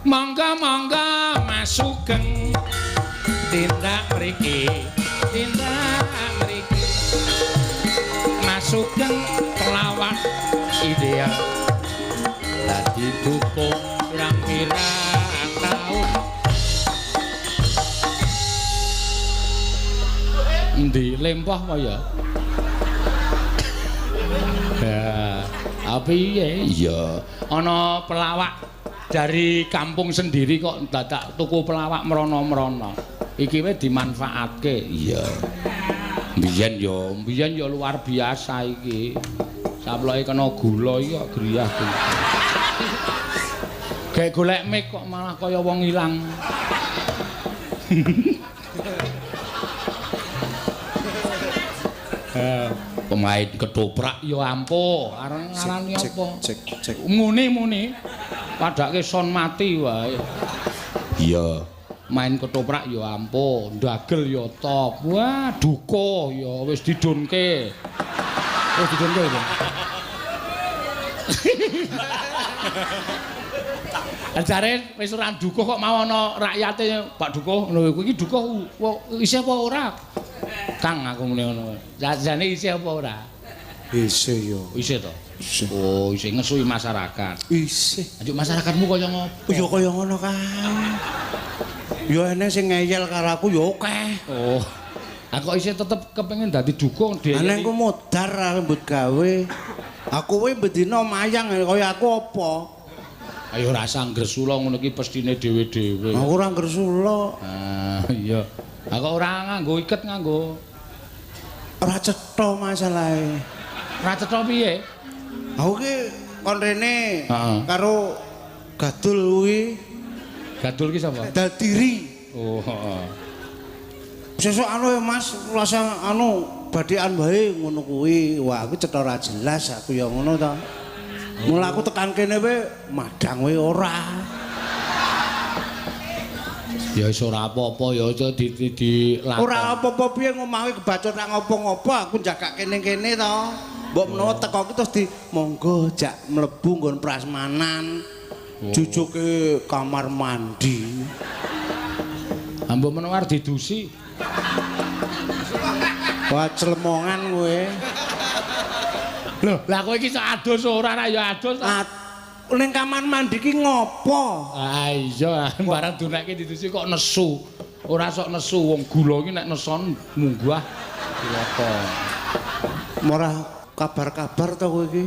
Monggo-monggo Mas Sugeng tindak mriki, tindak mriki. Mas Sugeng pelawak ideal. Dadi dukuh pirang-pirang taun. Endi lempoh apa ya? Ya, piye? Iya, ana pelawak dari kampung sendiri kok dadak tuku pelawak mrono-mrono. Iki wae dimanfaatke. Iya. Biyen yo luar biasa iki. Saploke kena gula iki kok griyah. Kayak golek mik kok malah kaya wong ilang. Pemain ketoprak ya ampuh, areng ngarani apa? Cek, cek. Muni-muni. Padake son mati wae. Iya. Main ketoprak ya ampuh, ndagel ya top. Wah, duka ya wis didunke. Wis didunke ya. Jare wis ora dukuh kok mau ana rakyate Pak Dukuh. Lho iki dukuh isih apa ora? Kang aku muni ngono. Jane isih apa ora? Isih ya. Isih to? Isih. Oh, isih ngesuhi masyarakat. Isih. Anjuk masyarakatmu kaya ngopo? Ya kaya ngono kae. Ya ene sing ngeyel karo aku ya akeh. Oh. Aku isih tetep kepengin dadi dukuh dhewe. Lah nek modar aku mbut gawe. Aku kowe bendina mayang kaya aku apa? Ayo rasa ngresula ngono iki pestine dhewe-dhewe. Aku ora ngresula. Ah, iya. Aku ora nganggo iket nganggo. Ora cetha masalahe. Ora cetha piye? Aku ki kon rene karo Gadul kuwi. Gadul ki sapa? Dadiri. Oh, heeh. Sesuk anu ya Mas, rasa anu badhekan wae ngono kuwi. Wah, aku cetha ora jelas aku ya ngono ta. Mula aku tekan kene wae madang wae ora. Ya wis ora apa-apa ya aja di lakon. Ora apa-apa piye ngomahe kebacut ra ngopo-ngopo aku jagak kene-kene to. Mbok menawa teko ki terus di monggo jak mlebu nggon prasmanan. Jujuke kamar mandi. Mbok menawa arep didusi. Wah clemongan kowe. Lho, lah kowe iki sok adus ora ra ya adus. Ning kamar mandi ki ngopo? Ah iya, barang dunekke didusi kok nesu. Ora sok nesu wong gula iki nek neson munggah cilaka. Ora kabar-kabar to kowe iki?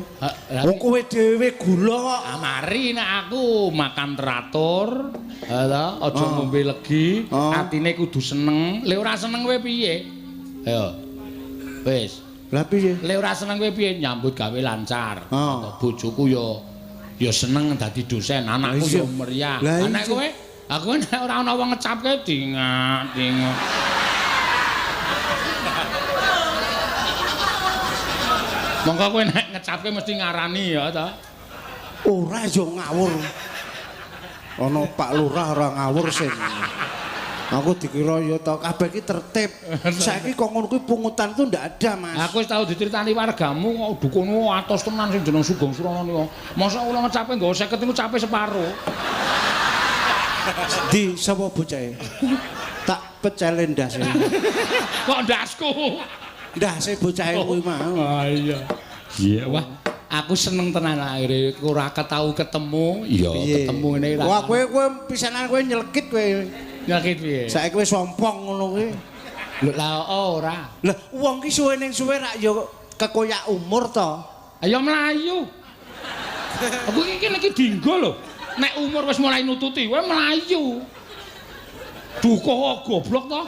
Wong kowe dhewe gula kok. Ah mari nek aku makan teratur, ha ta, aja ngombe legi, atine kudu seneng. Lek ora seneng kowe piye? Ayo. Wis. Lah piye? Lek ora seneng kowe piye? Nyambut gawe lancar. Bojoku ya seneng dadi dosen, anakku ya meriah. Anak kowe, aku nek ora ana wong ngecapke dingak-dingok. Monggo kowe nek ngecapke mesti ngarani ya ta? Ora yo ngawur. Ana Pak Lurah ora ngawur sing. Aku dikira ya ta kabeh iki tertib. Saiki kok ngono kuwi pungutan itu ndak ada, Mas. Aku wis tau diceritani wargamu kok dukune atos tenan sing jeneng Sugeng Surana niku. Mosok kula ngecape nggawa 50 niku cape separo. Di sapa bocahe? Tak pecele ndase. Kok ndasku? Ndase bocahe kuwi mau. Ah iya. Iya, wah. Aku seneng tenan akhire ora ketau ketemu. Iya, ketemu ngene ra. Wah, kowe pisanan kowe nyelkit kowe. Nyelkit piye? Saiki wis sompong ngono kuwi. Lho lah ora. Lah wong ki suwe ning suwe rak ya kekoyak umur to. Ayo mlayu. Aku iki niki dinggo lho. Nek umur wis mulai nututi, kowe mlayu. Dukuh kok goblok to.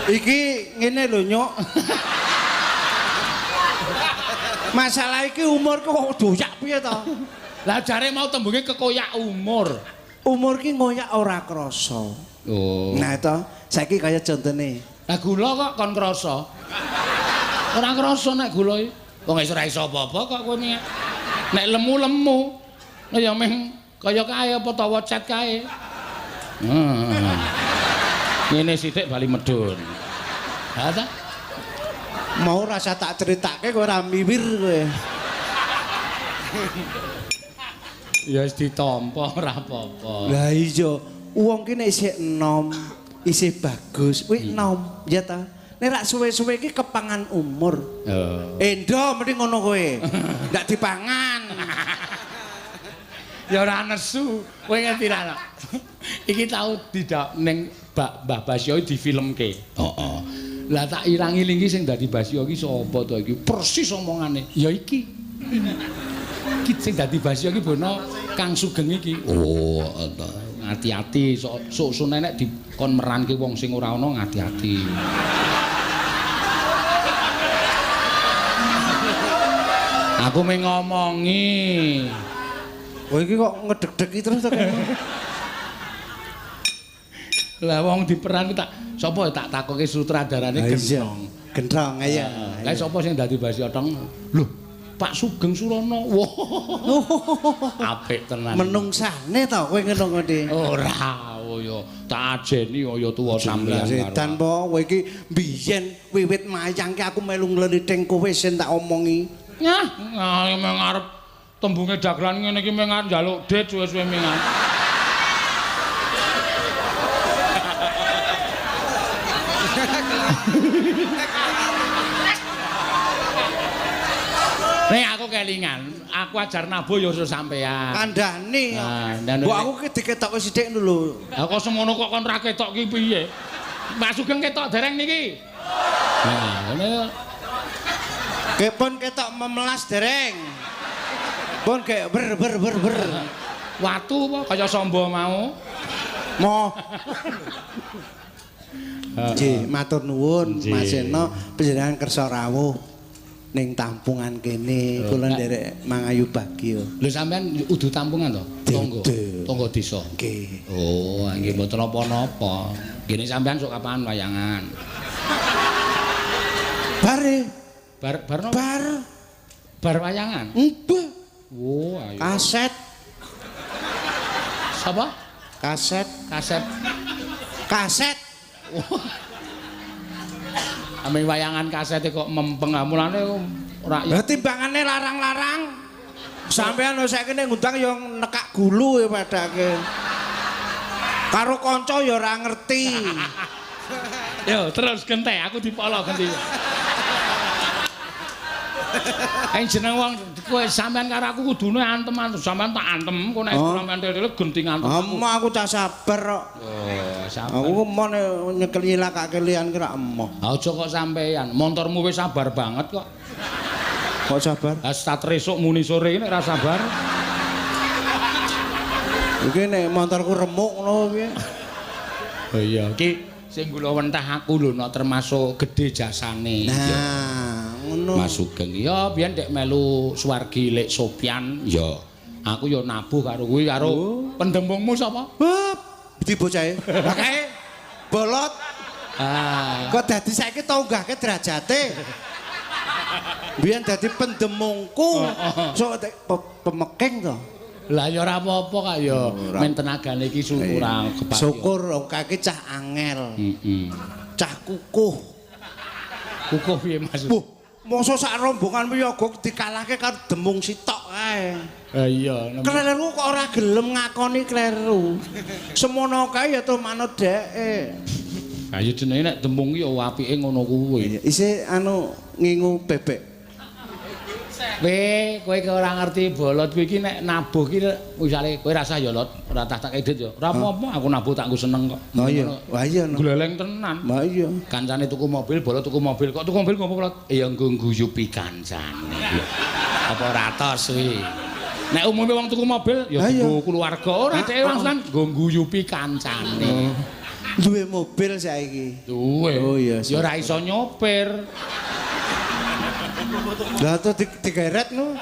Iki ngene lho, Nyuk. Masalah iki umur kok doyak piye to? Lah jare mau tembunge kekoyak umur. Umur ki ngoyak ora krasa. Oh. Nah to, saiki kaya contone. Lah gula kok kon krasa. Ora krasa nek gula iki. Wong wis ora iso apa-apa kok kowe nek. Nek lemu-lemu. Ya meh kaya kae apa tawa cet kae. Ngene sithik bali medhun. Ha ta? Mau rasa tak ceritake kowe ora miwir kowe. Ya wis ditampa ora apa-apa. Lah iya, wong ki nek isih enom, isih bagus, kuwi enom, ya ta. Nek rak suwe-suwe iki kepangan umur. Oh. Endo mending ngono kowe. Ndak dipangan. Ya ora nesu. Kowe ngerti ra? Iki tau tidak ning Mbah Basyo difilmke. Heeh. Lah tak ilang-iling iki sing dadi Basyo iki sapa to iki? Persis omongane. Ya iki. Iki sing dadi Basyo iki bono Kang Sugeng iki. Oh, ngati-ati sok-sok nek dikon meranke wong sing ora ana ngati-ati. Aku mung ngomongi. Kowe iki kok ngedeg-degi terus to kene. Lah wong diperan tak sapa tak takoke sutradarane Genthong. Genthong iya. Lah sapa sing dadi Basyo Tong? Lho, Pak Sugeng Surono. Wah. Apik tenan. Menungsane to kowe ngono ngene. Ora, oh ya tak ajeni kaya tuwa sampeyan karo. Setan po kowe iki biyen wiwit mayang ki aku melu nglelithing kowe sing tak omongi. Nyah, meng arep tembunge dagelan ngene iki meng arep njaluk dit suwe-suwe mengan. Nek aku kelingan, aku ajar nabuh ya iso sampean. Kandhane. Mbok aku ki diketokke sithik lho. Lah kok semono kok kon ra ketok ki piye? Mas Sugeng ketok dereng niki? Nah, ngene. Kepon ketok memelas dereng. Pon kayak ber ber ber ber. Watu apa kaya samba mau? Mo. Nggih, matur nuwun Mas Seno panjenengan kersa rawuh ning tampungan kene. Kula nderek mangayu bagya. Lho sampean udu tampungan to? Tangga. Tangga desa. Nggih. Oh, nggih mboten napa-napa. Gene sampean sok kapan wayangan? Bare. Bar bar bar. Bar wayangan? Mbah. Oh, ayo. Kaset. Sapa? Kaset. Kaset. Kaset. Ame wayangan kasete kok mempeng, mulane ora. Lah timbangane larang-larang. Sampeyan saiki nek ngundang ya nekak gulu ya padake. Karo kanca ya ora ngerti. Yo terus gente aku dipolo genti. Ayo jeneng wong kowe sampean karo aku kudune antem-antem, sampean tak antem, kok nek sampean tele genti ngantem. Emoh aku cah sabar kok. Oh, sabar. Aku emoh nek nyekeli lakake liyan ki ra emoh. Aja kok sampean, montormu wis sabar banget kok. Kok sabar? Lah start esuk muni sore nek ra sabar. Iki nek montorku remuk ngono piye? Oh iya, iki sing kula wentah aku lho nek termasuk gedhe jasane. Nah, ngono. Mas Sugeng ya biyen dek melu swargi Lek Sopyan ya. Aku ya nabuh karo kuwi karo pendembungmu sapa? Hep, di bocahe. Lah kae bolot. Ah. Kok dadi saiki tonggahke derajate. Biyen dadi pendemungku. Sok pemeking to. Lah ya ora apa-apa kak ya. Men tenagane iki ora kepati. Syukur wong kaki cah angel. Heeh. Cah kukuh. Kukuh piye Mas? Wuh, mosok sak rombongan wiyaga dikalahke karo demung sitok kae. Ha iya. Kleru kok ora gelem ngakoni kleru. Semono kae ya to manut dheke. Ha ya jenenge nek demung ki ya apike ngono kuwi. Isih anu ngingu bebek. Kowe kowe ora ngerti bolot kuwi iki nek nabuh ki misale kowe rasah ya Lot, ora tak tak edit ya. Ora apa-apa aku nabuh tak nggo seneng kok. Ha iya. Wah iya. Gleleng tenan. Wah iya. Kancane tuku mobil, bolot tuku mobil. Kok tuku mobil ngopo Lot? Ya nggo ngguyupi kancane. Apa ora tos kuwi. Nek umume wong tuku mobil ya dienggo keluarga, ora dhek langsung nggo ngguyupi kancane. Duwe mobil saiki. Duwe. Oh iya. Ya ora iso nyopir. Lah to digeret no.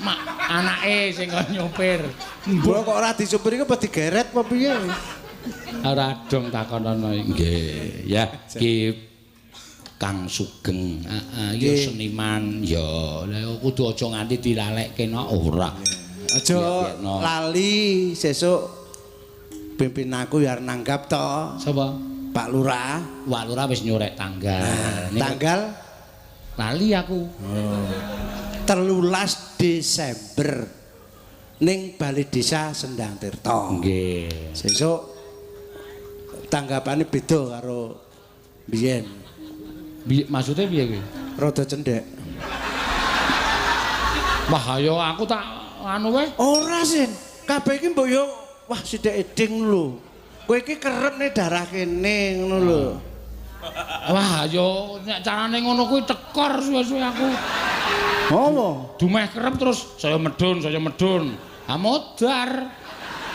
Mak anake sing kon nyopir. Mbok kok ora disupir iki apa digeret apa piye? Ora dong takonono. Nggih, ya ki Kang Sugeng. Heeh, ya seniman ya. Lah kudu aja nganti dilalekke no ora. Aja lali sesuk pimpin aku ya arep nanggap to. Sapa? Pak Lurah. Pak Lurah wis nyurek tanggal. Tanggal lali aku. Oh. 13 Desember ning Balai Desa Sendang Tirta. Nggih. Sesuk tanggapane beda karo biyen. Maksudnya piye kuwi? Rada cendhek. Wah, ayo aku tak anu wae. Ora, Sin. Kabeh iki mbok yo wah sithik eding lho. Kowe iki kerep nih darah kene ngono lho. Wah, ayo nek carane ngono kuwi tekor suwe-suwe aku. Apa? Dumeh kerep terus saya medun, Ha modar.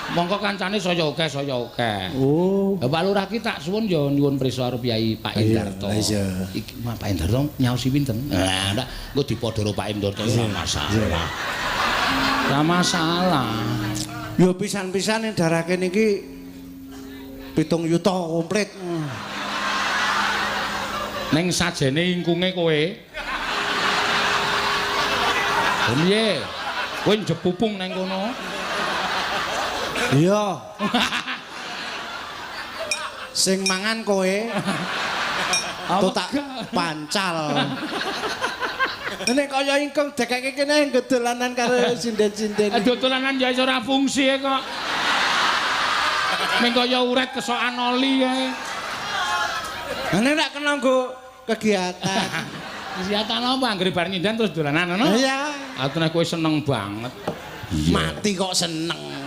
Mongko kancane saya akeh, saya akeh. Oh. Lah Pak Lurah ki tak suwun ya nyuwun prisa karo Kyai Pak Indarto. Iya. Iki mah Pak Indarto nyaosi pinten? Lah ndak engko dipadha karo Pak Indarto ora masalah. Ora masalah. Ya pisan-pisan ning darah kene iki 7 yuta komplit. Ning sajene ingkunge kowe. Piye? Kowe njepupung nang kono. Iya. Sing mangan kowe. To tak pancal. Nek kaya ingkung dekeke kene nggo dolanan karo sinden-sinden. Dolanan ya iso ora fungsi kok. Ming kaya uret kesokan oli kae. Lah nek kena nggo kegiatan. Kegiatan apa anggere bar nyinden terus dolanan ngono? Iya. Aku nek kowe seneng banget. Mati kok seneng.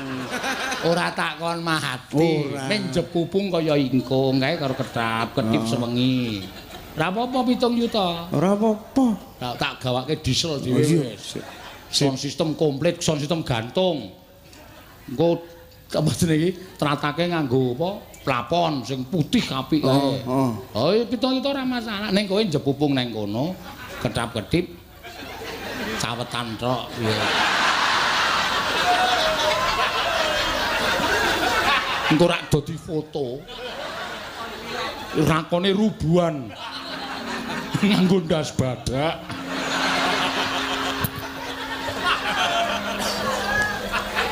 Ora tak kon mati. Ning jepupung kaya ingkung kae karo ketap-ketip sewengi. Ora apa-apa 7 yuta. Ora apa-apa. Tak gawake diesel dhewe wis. Sound system komplit, sound system gantung. Engko apa jenenge iki? Tratake nganggo apa? Plafon sing putih apik kae. Oh, 7 yuta ora masalah. Ning kowe njepupung nang kono, ketap-ketip cawetan tok. Engko rak dadi foto. Rakone rubuhan. Nganggo ndas badak.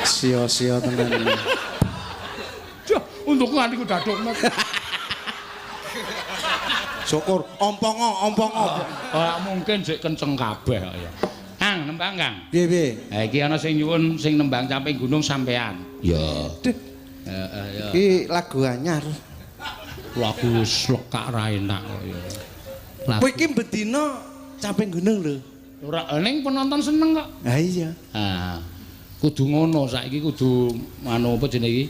Sia-sia tenan. Duh, untukku nganti daduk mek. Syukur, ompongo, ompongo. Ora mungkin sik kenceng kabeh kok ya. Kang, nembang, Kang. Piye-piye? Ha iki ana sing nyuwun sing nembang Caping Gunung sampean. Ya. Heeh, ya. Iki lagu anyar. Lagu wis lekak ra enak kok ya. Kowe iki bendina Caping Gunung lho. Ora ning penonton seneng kok. Ha iya. Ha. Kudu ngono saiki kudu anu apa jenenge iki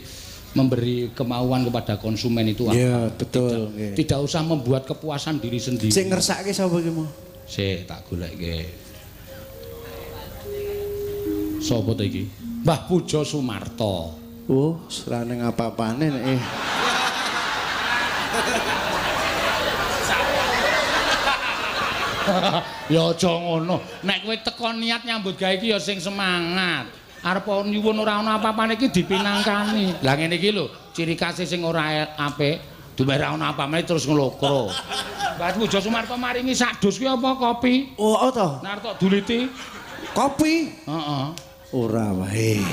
memberi kemauan kepada konsumen itu apa. Iya, betul. Tidak usah membuat kepuasan diri sendiri. Sing ngersake sapa iki mau? Sik tak goleke. Sapa to iki? Mbah Pujo Sumarto. Oh, serane ngapa-apane nek. Ya aja ngono. Nek kowe teko niat nyambut gawe iki ya sing semangat. Arep nyuwun ora ana apa-apane iki dipinangkani. Lah ngene iki lho, ciri khas sing ora apik, dumeh ora ana apa-apane terus nglokro. Mbah Pujo Sumarto maringi sak dus kuwi apa kopi? Oh, oh to. Nek tok duliti kopi. Heeh. Ora wae.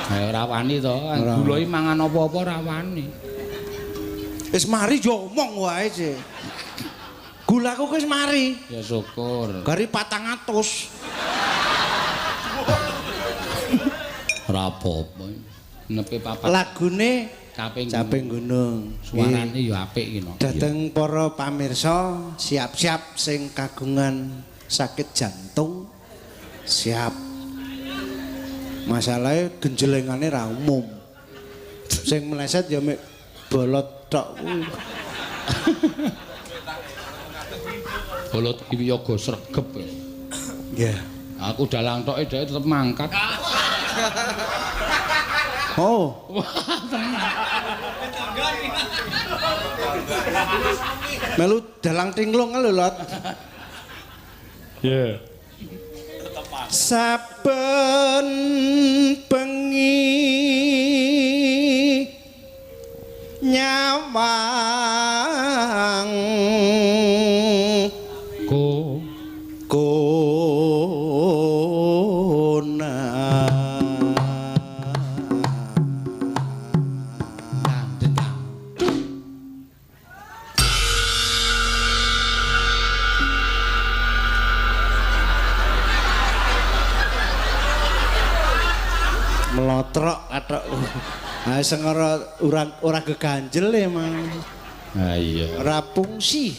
Ha ora wani to, gula iki mangan apa-apa ora wani. Wis mari yo omong wae sih. Gulaku wis mari. Ya syukur. Gari 400. Ora apa-apa. Nepe papat. Lagune Caping Gunung. Suarane ya apik iki no. Dhateng para pamirsa, siap-siap sing kagungan sakit jantung. Siap. Masalahe genjelengane ra umum. Sing meleset ya mek bolot tok. Bolot iki yoga sregep. Nggih. Aku dalang toke dhek tetep mangkat. Oh. Wah, tenan. Melu dalang tinglung lho, Lot. Iya. Saben bengi nyawang ko kona Melotrok kathok. Ha sing ora geganjel emang. Ha iya. Ora fungsi.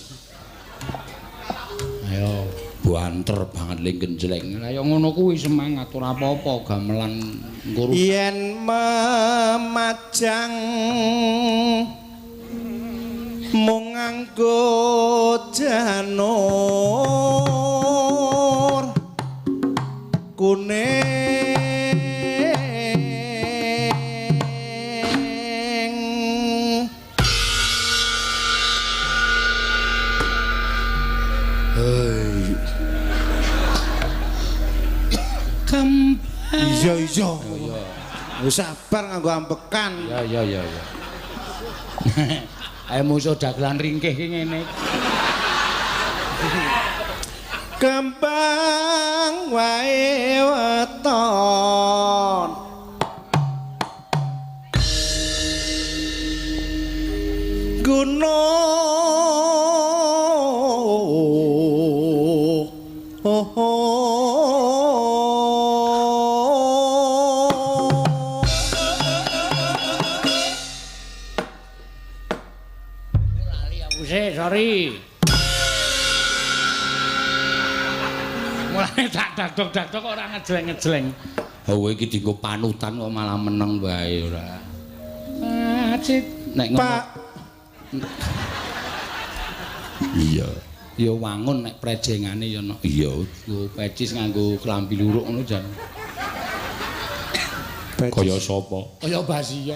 Ayo banter banget ling genjleng. Lah ya ngono kuwi semangat ora apa-apa gamelan ngurus. Yen memajang mung nganggo janur kuning. Iya iya. Wis sabar nganggo ambekan. Iya iya iya. Ayo musuh dagelan ringkih ki ngene. Kembang wae weton. Gunung Sorry. Mulane tak dakdok-dakdok ora ngejleng-ngejleng. Kowe iki dienggo panutan kok malah meneng wae ora. Acit nek ngono. Pak. Iya. Ya wangun nek prejengane ya no. Iya, nggo pecis nganggo klambi luruk ngono jan. Kaya sapa? Kaya Basia.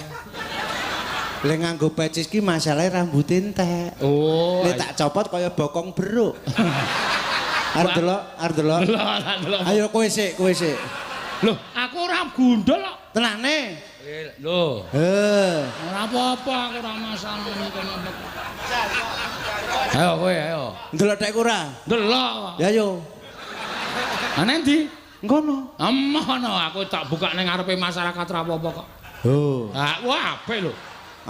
Lek nganggo pecis ki masalahe rambute entek. Oh, lek tak copot kaya bokong beruk. Arep delok, arep delok. Ayo kowe sik, kowe sik. Loh, aku ora gundul kok. Tenane. Lho. Heh. Ora apa-apa, aku ora masalah kono. Ayo kowe, ayo. Ndelok tek ora? Ndelok. Ya ayo. Ana endi? Ngono. Emoh no, aku tak buka ning ngarepe masyarakat ora apa-apa kok. Oh. Ah, wah apik lho.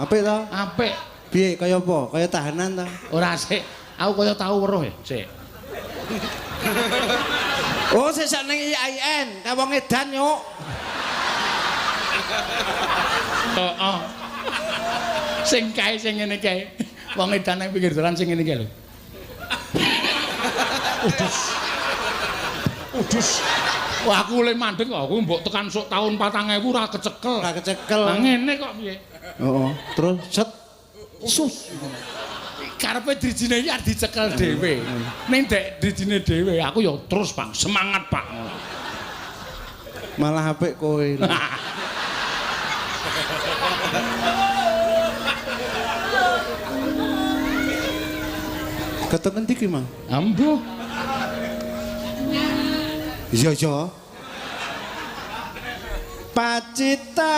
Apik to? Apik. Piye kaya apa? Kaya tahanan ta? Ora sik. Aku kaya tau weruh ya, sik. Oh, sik sak ning IAIN, ka wong edan yuk. Heeh. Sing kae sing ngene kae. Wong edan nang pinggir dalan sing ngene kae lho. Udus. Udus. Wah, aku le mandek kok aku mbok tekan sok taun 4000 ora kecekel. Ora kecekel. Lah ngene kok piye? Heeh, terus set sus. Karepe drijine iki arep dicekel dhewe. Ning dek drijine dhewe aku ya terus, Pak. Semangat, Pak. Malah apik kowe. Ketok endi ki, Mang? Ambuh. Iya, iya. Pacitan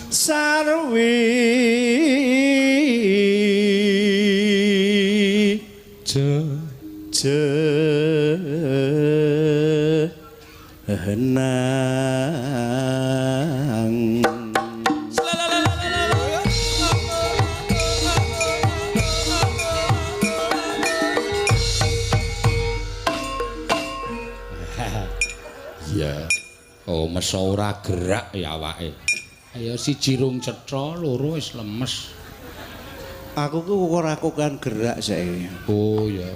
sarwi jenang. Iya. Oh, meso ora gerak ya awake. Ayo siji rung cetha, loro wis lemes. Aku ku ora kokan gerak saiki. Oh ya.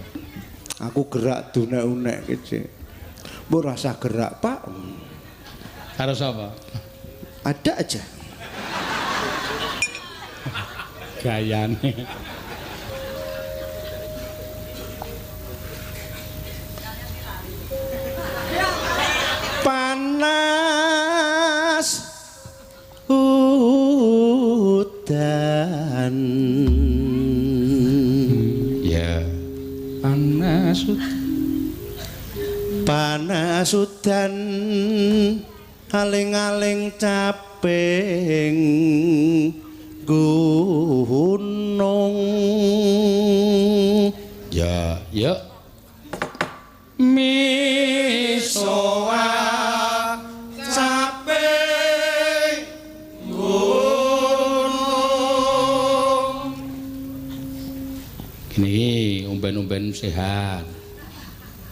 Aku gerak dunek-unek ki, Cik. Mbok rasa gerak, Pak. Karo sapa? Ada aja. Gayane. Panas udan. Ya. Panas udan. Panas udan aling-aling caping gunung. Ya, ya. Misoa caping gunung. Gini, umben-umben sehat.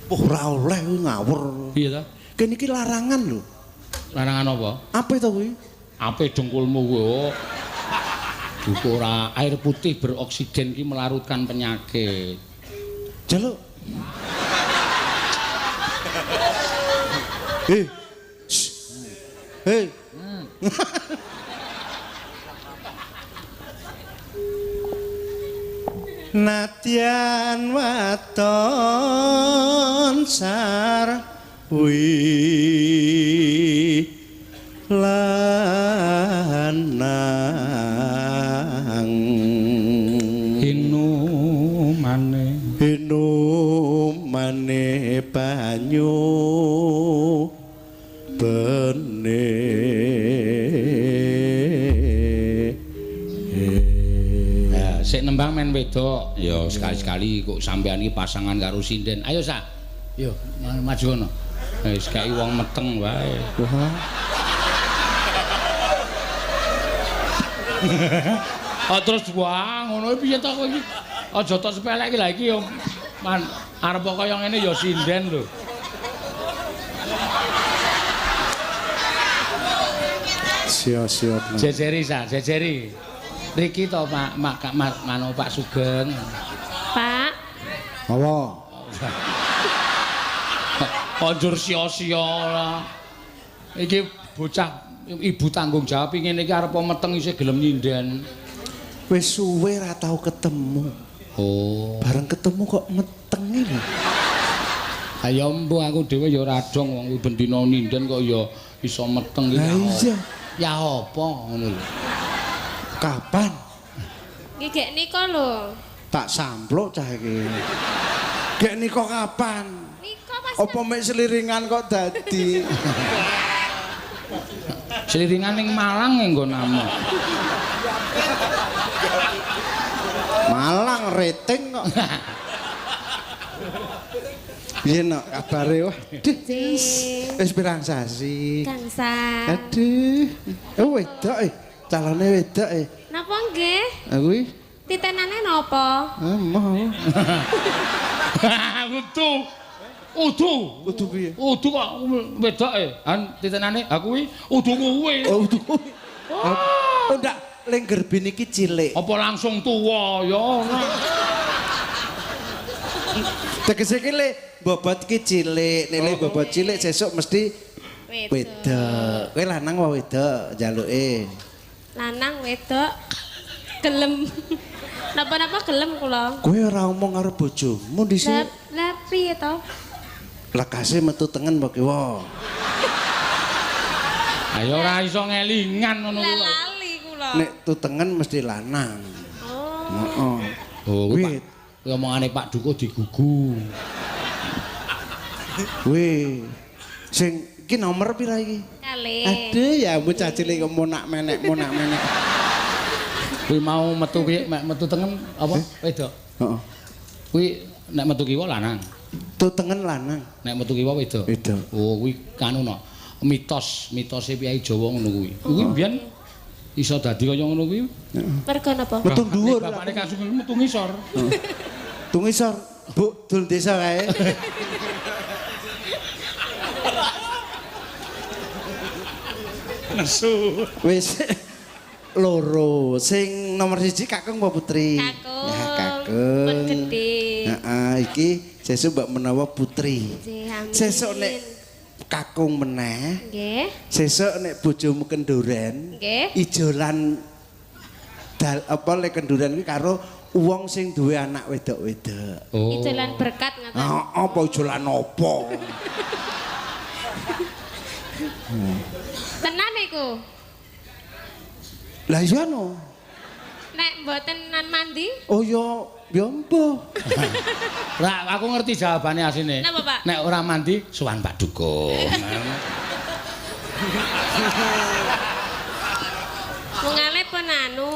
Wah, ora oleh kuwi ngawur. Piye ta? Kene iki larangan lho. Larangan apa? Apa to kuwi? Ape dengkulmu kuwi? Oh. Duku ora air putih beroksigen ki melarutkan penyakit. Jaluk. Hei. Nadyan waton sarwi lanang Inumane inumane banyu bening. Sik nembang men wedok. Ya sekali-sekali kok sampean iki pasangan karo sinden. Ayo sa. Yo maju kono. Wis kei wong meteng wae. Wah. Ah terus wah ngono piye to kowe iki? Aja tok sepelek iki lha iki yo man arep kaya ngene ya sinden lho. Sia-sia. Jejeri sa, jejeri. Riki to Pak, Mak mano Pak Sugeng. Pak. Apa? Anjur sia-sia lah. Iki bocah ibu tanggung jawab ngene iki arep meteng isih gelem nyinden. Wis suwe ra tau ketemu. Oh. Bareng ketemu kok meteng iki lho. Ayo mbuh aku dhewe ya ora dong wong kuwi bendina nyinden kok ya iso meteng iki. Lah iya. Ya apa ngono lho. Kapan? Nggih gek nika lho. Tak sampluk cah iki. Gek nika kapan? Nika pas. Apa mek seliringan kok dadi? Seliringan ning Malang nggonamu. Malang rating kok. Piye nok kabare? Wah, wis pirang sasi? Gangsal. Aduh. Oh wedok e. Calone wedok e. Napa nggih? Ha kuwi titenane napa? Emoh. Udu. Udu. Udu piye? Udu kok wedok e. Han titenane ha kuwi udu kuwi. Oh udu kuwi. Oh ndak ling gerbin iki cilik. Apa langsung tuwa ya ora. Tegese iki le bobot iki cilik, nek le bobot cilik sesuk mesti wedok. Kowe lanang apa wedok njaluke? Lanang wedok gelem. Napa-napa gelem kula. Kowe ora omong karo bojomu dhisik. Lah piye to? Lekase metu tengen apa kiwa? Ayo ora iso ngelingan ngono kuwi. Lah lali kula. Nek tutengen mesti lanang. Oh. Heeh. Oh, kuwi omongane Pak Duko digugu. Kuwi sing iki nomor pira iki? Kalih. Aduh ya ampun cah cilik kok monak menek monak menek. Kuwi mau metu piye metu tengen apa wedok? Heeh. Kuwi nek metu kiwa lanang. Metu tengen lanang. Nek metu kiwa wedok. Wedok. Oh kuwi kanu no. Mitos, mitose piyai Jawa ngono kuwi. Kuwi mbiyen iso dadi kaya ngono kuwi. Mergo napa? Metu dhuwur. Bapake kasung metu ngisor. Metu ngisor. Bu, dul desa kae. Nesu. Wis loro. Sing nomor 1 Kakung apa Putri? Kakung. Ya, Kakung. Pun gedhe. Heeh, iki sesuk mbok menawa Putri. Sesuk nek Kakung meneh. Nggih. Sesuk nek bojomu kenduren, nggih. Ijolan dal apa lek kenduren kuwi karo wong sing duwe anak wedok-wedok. Oh. Ijolan berkat ngoten. Heeh, apa ijolan apa? Tenan iku. Lah iya no. Nek mboten nan mandi? Oh ya, ya mbuh. Lah aku ngerti jawabane asine. Napa, Pak? Nek ora mandi sowan Pak Dukun. Mungale pun anu.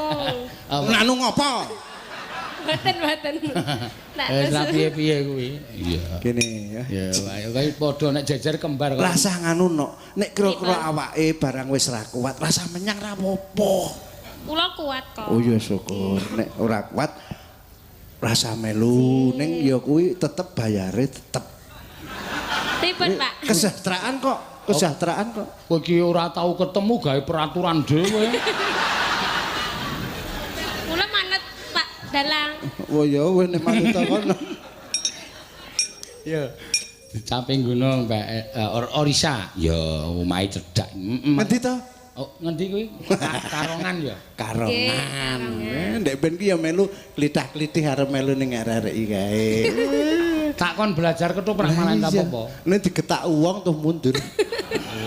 Anu ngopo? Mboten, mboten. Wis lah piye-piye kuwi. Iya. Kene ya. Ya wae kowe padha nek jejer kembar kok. Rasah nganu no. Nek kira-kira awake barang wis ra kuat, rasah menyang ra apa-apa. Kula kuat kok. Oh iya syukur. Nek ora kuat rasah melu ning ya kuwi tetep bayare tetep. Pripun, Pak? Kesejahteraan kok, kesejahteraan kok. Kowe iki ora tau ketemu gawe peraturan dhewe. Kula manut Pak Dalang. Oh ya wis nek manut kono. Ya. Dicamping gunung Mbak Orisa. Ya omahe cedhak. Heeh. Ngendi to? Oh, ngendi kuwi? Karongan ya. Karongan. Ndek ben ki ya melu klithah-klithih arep melu ning RRI kae. Tak kon belajar ketoprak malah tak apa-apa. Nek digetak wong tuh mundur.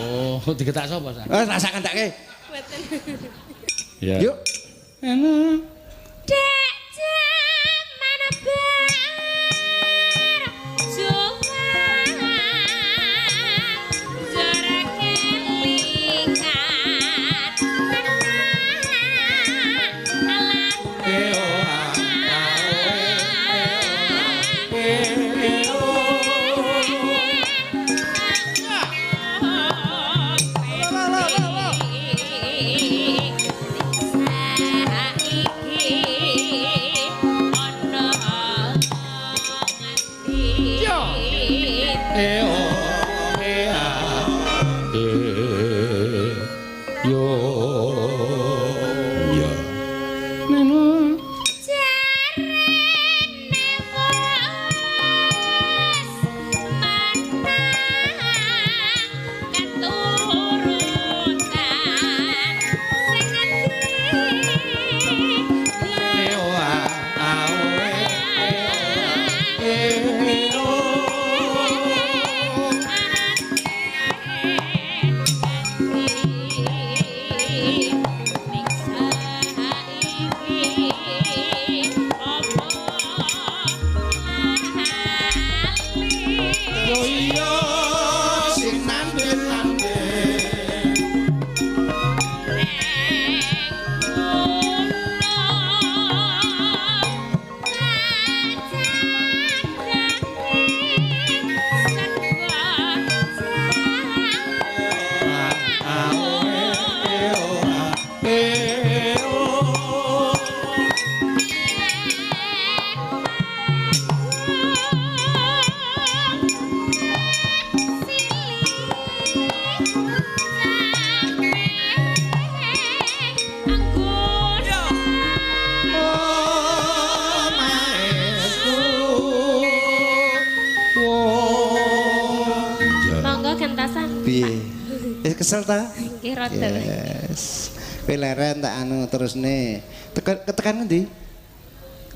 Oh, digetak sapa, San? Eh, rasa kandhake. Mboten. Ya. Yuk. Enak. Dek jaman bar juang jare kelingan E o e a e yo ya. Neno Jarene wis menang keturutan sing ngendi e o a a o e e o. Yo iya sing nandhe-nandhe. A o e o a e o. Monggo gentasan. Piye? Wis kesel ta? Nggih rada. Yes. Kowe leren tak anu terusne. Tekan ketekan ngendi?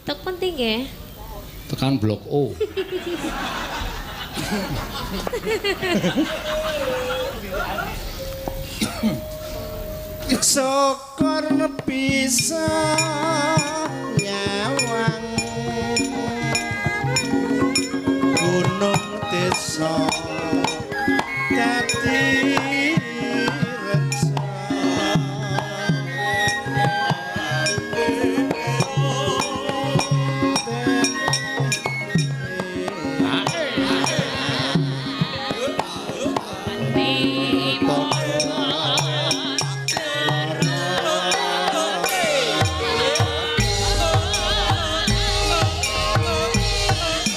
Tek penting nggih. Tekan blok O. Syukur bisa nyawang gunung desa dadi reja.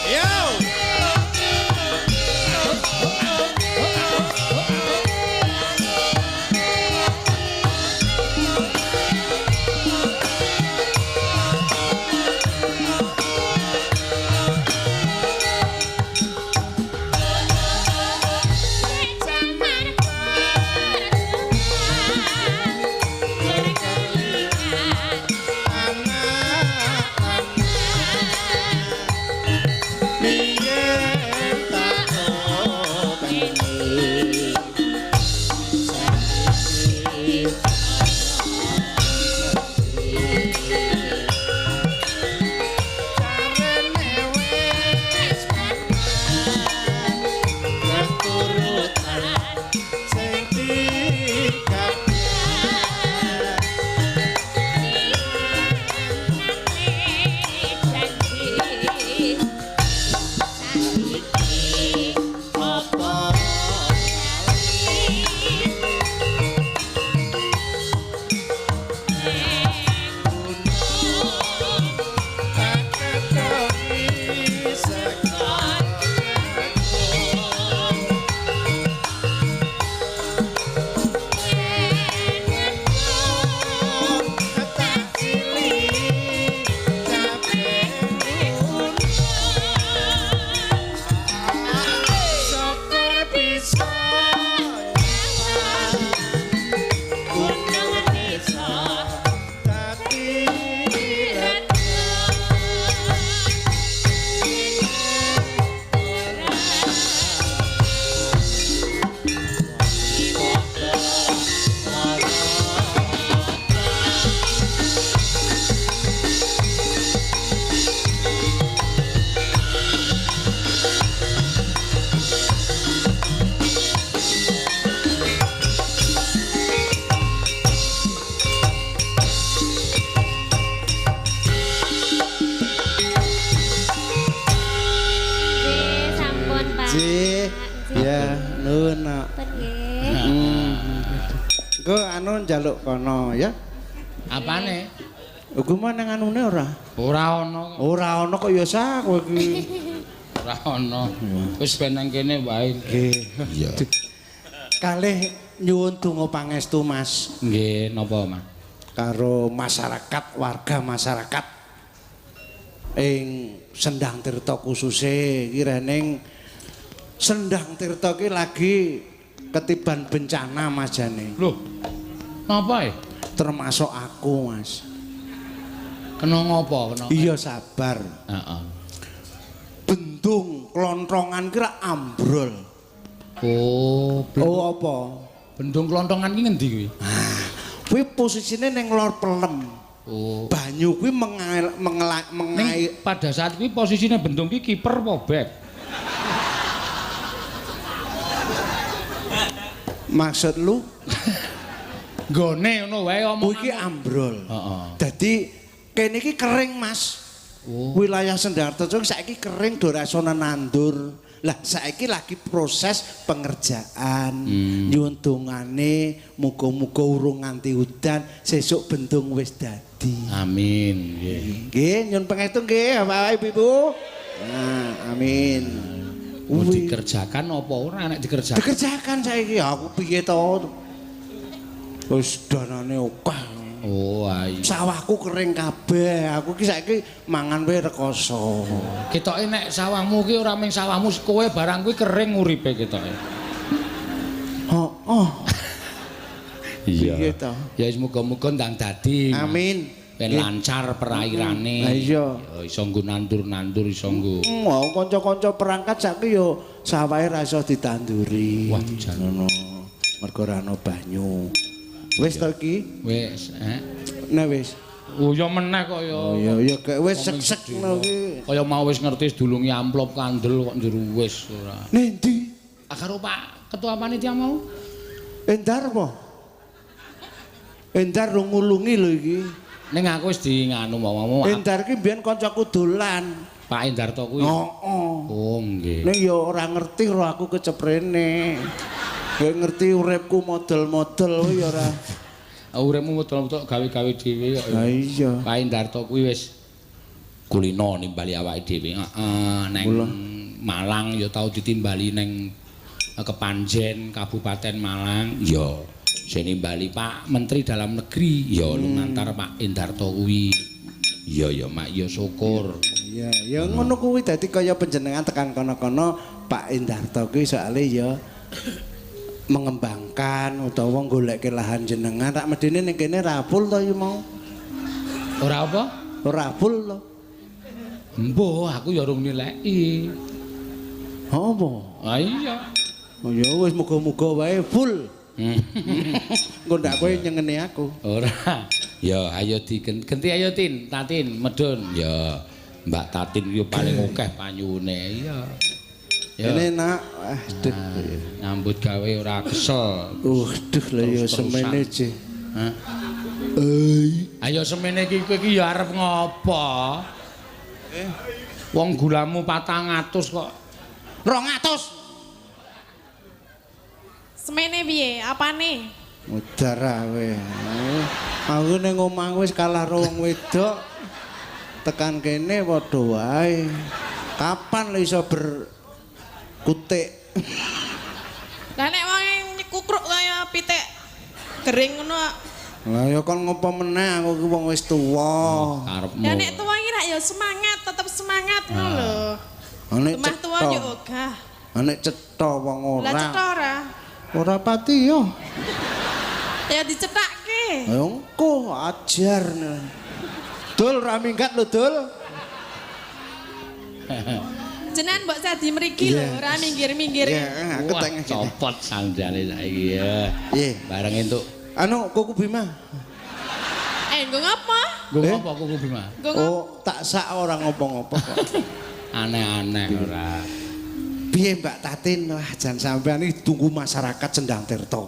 Yo. Nggih. Ya, nuwun nak. Nggih. Engko anu njaluk kono ya. Apane? Iku mah nang anune ora? Ora ana. Ora ana kok ya sah kowe iki. Ora ana. Wis ben nang kene wae. Nggih. Iya. Kalih nyuwun donga pangestu Mas. Nggih, napa Mas? Karo masyarakat, warga masyarakat ing Sendang Tirta khususe iki rening Sendang Tirta iki lagi ketiban bencana Mas jane. Loh. Napa e? Termasuk aku Mas. Kena ngopo? Kena. Iya sabar. Heeh. Bendung klontrongan ki rak ambrol. Oh, oh apa? Bendung klontongan ki ngendi kuwi? Ah, kuwi posisine ning lor Pelem. Oh. Banyu kuwi mengair pada saat kuwi posisine bendung ki kiper apa bek? Maksud lu? Nggone ngono wae omongan. Kuwi ki ambrol. Heeh. Dadi kene iki kering Mas. Oh. Wilayah Sendang Tirta saiki kering do ora iso nandur. Lah saiki lagi proses pengerjaan. Nyuwun dongane muga-muga urung nganti udan, sesuk bendung wis dadi. Amin. Nggih. Nggih, nyuwun pangestu nggih Bapak Ibu. Nah, amin. Mau dikerjakan apa ora nek dikerjakan? Dikerjakan saiki aku piye to? Wis danane akeh. Oh, ayo. Sawahku kering kabeh. Aku ki saiki mangan wae rekoso. Ketoke nek sawahmu ki ora mung sawahmu, kowe barang kuwi kering uripe ketoke. Heeh. Iya. Piye to? Ya wis muga-muga ndang dadi. Amin. Ben lancar perairane. Lah iya. Ya iso nggo nandur-nandur iso nggo. Wah, kanca-kanca perangkat saiki ya sawahe ra iso ditanduri. Wah, jan. Ngono. Mergo ora ana banyu. Wis to iki? Wis, Nah wis. Oh ya meneh kok ya. Oh ya ya gak wis sek-sek ngono kuwi. Kaya mau wis ngerti sedulungi amplop kandel kok njero wis ora. Ning ndi? Ah karo Pak Ketua Panitia mau. Endar apa? Endar rung ngulungi lho iki. Ning aku wis di nganu mau. Endar ki mbiyen kancaku dolan. Pak Endarto kuwi. Heeh. Oh nggih. Ning ya ora ngerti karo aku keceprene. Kowe ngerti uripku model-model kuwi ya ora. Uripmu model-model gawe-gawe dhewe kok. Lah iya. Pak Endarto kuwi wis kulino nimbali awake dhewe. Heeh, neng Malang ya tau ditimbali neng Kepanjen Kabupaten Malang. Ya, sing nimbali Pak Menteri Dalam Negeri ya lumantar Pak Endarto kuwi. Iya ya Mak ya syukur. Iya, ya ngono kuwi dadi kaya panjenengan tekan kono-kono Pak Endarto kuwi soalé ya mengembangkan utawa goleke lahan jenengan rak medine ning kene ra full to iki mau. Ora apa? Ora full to. Embuh, aku ya urung nileki. Apa? Ah iya. Oh ya wis muga-muga wae full. Engko ndak kowe nyengeni aku. Ora. Ya ayo digenti ayo Tin, Tatin medun. Ya Mbak Tatin yo paling akeh panyuwune. Iya. Ya. Ini nak, aduh. Nyambut gawe ora kesel. Duh lha ya semene je. Hah? Ayo semene iki kowe iki ya arep ngopo? Wong gulamu 400 kok. 200. Semene piye? Apane? Mudar kowe. Aku ning omah wis kalah karo wong wedok. Tekan kene padha wae. Kapan lho iso berkutik? Lah nek wong nyekukruk kaya pitik kering ngono. Lah ya kon ngopo meneh aku ki wong wis tuwa. Karepmu. Ya nek tuwa iki rak ya semangat, tetep semangat ngono lho. Nek tuwa yo ogah. Nek cetha wong ora. Lah cetha ora? Ora pati yo. Ya dicethake. Ya engko ajar. Dul ra minggat lho, Dul. Jenengan mbok sadi mriki lho, ora minggir-minggir. Iya, aku Wah, tengah kene. copot sandale saiki ya. Iya. Bareng entuk. Anu Kuku Bima. Nggo ngapa? Nggo ngapa Kuku Bima? Oh, tak sak ora ngopo-ngopo kok. Aneh-aneh ora. Piye Mbak Tatin? Wah, jan sampean iki tunggu masyarakat Sendang Tirta.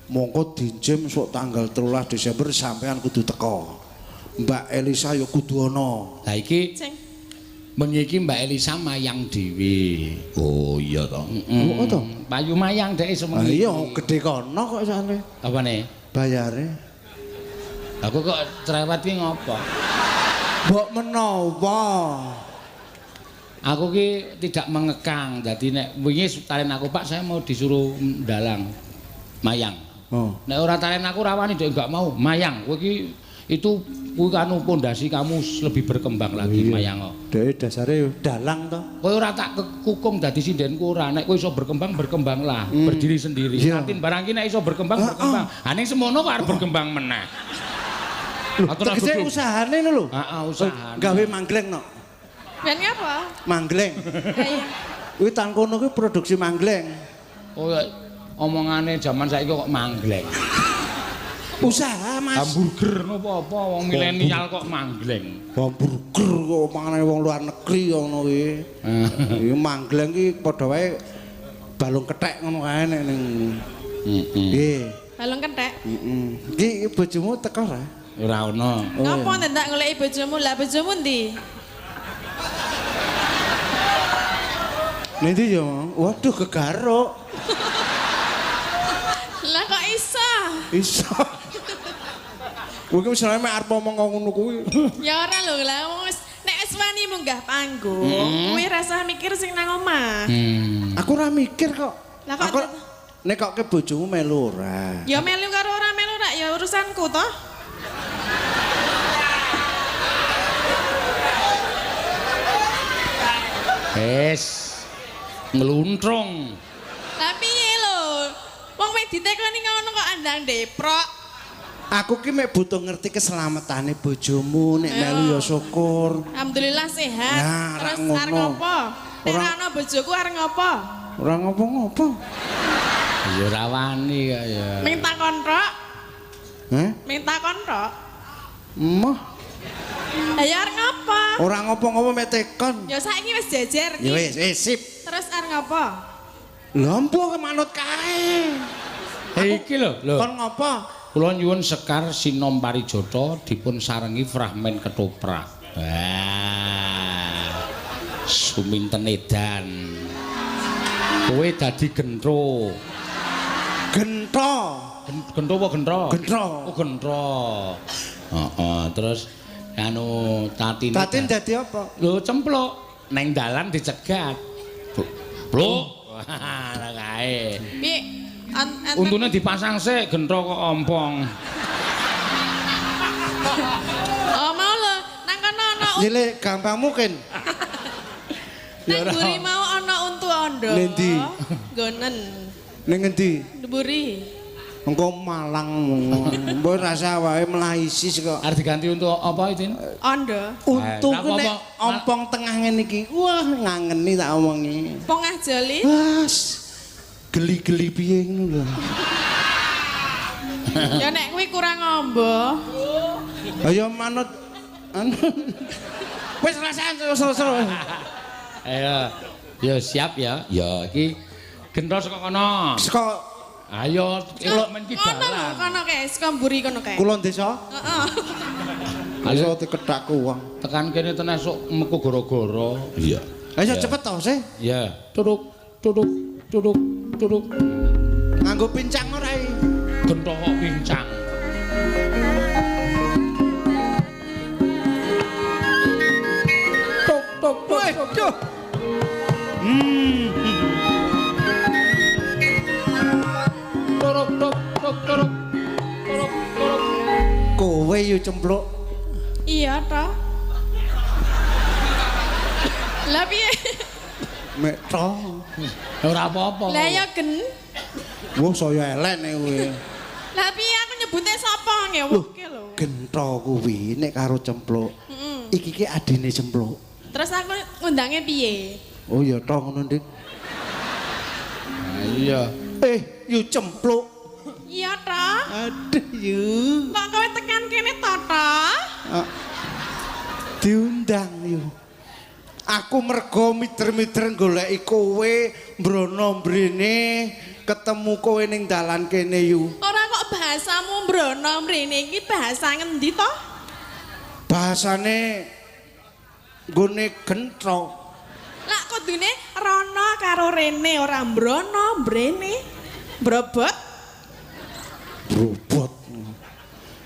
Mongko dinjem sok tanggal 13 Desember sampean kudu teko. Mbak Elisa ya kudu ana. Lah iki Ceng. Bengi iki Mbak Elisa mayang dhewe. Oh iya to. Oh to. Payu mayang dhek semengi. Iya, gedhe kono kok sale. Apane? Bayare. Aku kok cerewet ki ngopo? Mbok menawa. Aku ki tidak mengekang. Dadi nek wingi talen aku, Pak, saya mau disuruh ndalang mayang. Oh. Nek ora talen aku rawani dhek enggak mau mayang. Kowe ki itu kuwi anu pondasi kamu lebih berkembang lagi mayang kok. Dhek dasare dalang to. Kowe ora tak kukung dadi sindenku ora. Nek kowe iso berkembang berkembanglah, berdiri sendiri. Tatin barang ki nek iso berkembang berkembang. Ha ning semono kok arep berkembang meneh. Lho, tegese usahane ngono lho. Heeh, usahane. Gawe manggleng no. Ben ngapa? Manggleng. Iya. Kuwi tang kono kuwi produksi manggleng. Oh, omongane jaman saiki kok manggleng. Usaha, Mas. Hamburger napa apa wong milenial kok manggleng. Hamburger kok mangane wong luar negeri ngono kuwi. Iki manggleng ki padha wae balung kethek ngono kae nek ning. Heeh. Nggih. Balung kethek. Heeh. Iki bojomu teko ora? Ora ono. Ngapa ndak goleki bojomu? Lah bojomu ndi? Nanti ya, waduh kegaruk. Lah kok iso? Iso. Kowe ki misalnya mek arep ngomong ngono kuwi. Ya ora lho, lah wis nek wis wani munggah panggung, kuwi rasah mikir sing nang omah. Aku ora mikir kok. Lah kok aku nek kok ke bojomu melu ora? Ya melu karo ora melu rak ya urusanku toh. Wes ngluntrung. Lah piye lho? Wong wis ditekoni ngono kok andang deprok. Aku ki mek butuh ngerti keselamatane bojomu, nek melu ya syukur. Alhamdulillah sehat. Nah, terus arep ngopo? Nek ora ana bojoku arep ngopo? Ora ngopo-ngopo. Ya ora wani kok ya. Ming takon tok. Heh? Ming takon tok. Emoh. Lah ya arep ngopo? Ora ngopo-ngopo mek tekon. Ya saiki wis jejer ki. Ya wis, wis sip. Terus arep ngopo? Lha mbuh manut kae. Iki lho, lho. Kon ngopo? Kula nyuwun Sekar Sinom Parijata dipun sarengi fragmen ketoprak. Wah. Suminten edan. Kowe dadi gentro. Gentro. Gentro apa gentro? Gentro. Oh, gentro. Heeh, terus anu Tatin. Tatin dadi apa? Lho cempluk neng dalan dicegat. Pluk. Wah, kae. Piye? Untune dipasang sik gentro kok ompong. Oh, mau lho, nang kono ana. Nyile gampang mungkin. Nang mburi mau ana untu ondo. Nendi? Nggonen. Ning ngendi? Mburi. Engko Malang. Mbok rasa wae mlaisis kok. Arep diganti untuk apa itu? Ondo. Untu ku nek ompong tengah ngene iki. Wah, ngangeni tak omongi. Pongah joli. Wes. Geli-geli piye ngono lho. Ya nek kuwi kurang ombo. Ayo manut anu. Wis rasane seru-seru. Ayo. Ya siap ya. Ya iki gentro saka kono. Saka ayo men ki dalan. Kono kae saka mburi kono kae. Kulon desa? Heeh. Ayo dikethakku wong. Tekan kene tenan esuk meku gara-gara. Iya. Ayo cepet to, sih. Iya. Turuk turuk turuk turuk. Nganggo pincang ora iki? Gentho kok pincang. Tok tok tok. Turuk tok tok turuk. Turuk turuk. Kowe yo cempluk. Iya toh. Lah piye? Mek to. Ora apa-apa. Lah ya gen. Wah saya elek nek kowe. Lah piye aku nyebute sapa ngewoke lho. Gentro kuwi nek karo cempluk. Heeh. Iki ki adine cempluk. Terus aku ngundange piye? Oh ya to ngono, Dik. Ah iya. Yu cempluk. Iya to. Aduh yu. Kok kowe tekan kene to to? Diundang yu. Aku mergo miter-miter goleki kowe, mbrono mrene, ketemu kowe ning dalan kene yu. Ora kok bahasamu mbrono mrene iki bahasa ngendi to? Bahasane Nggone gentro. Lah kudune rono karo rene ora mbrono mbrene. Brobot. Brobot.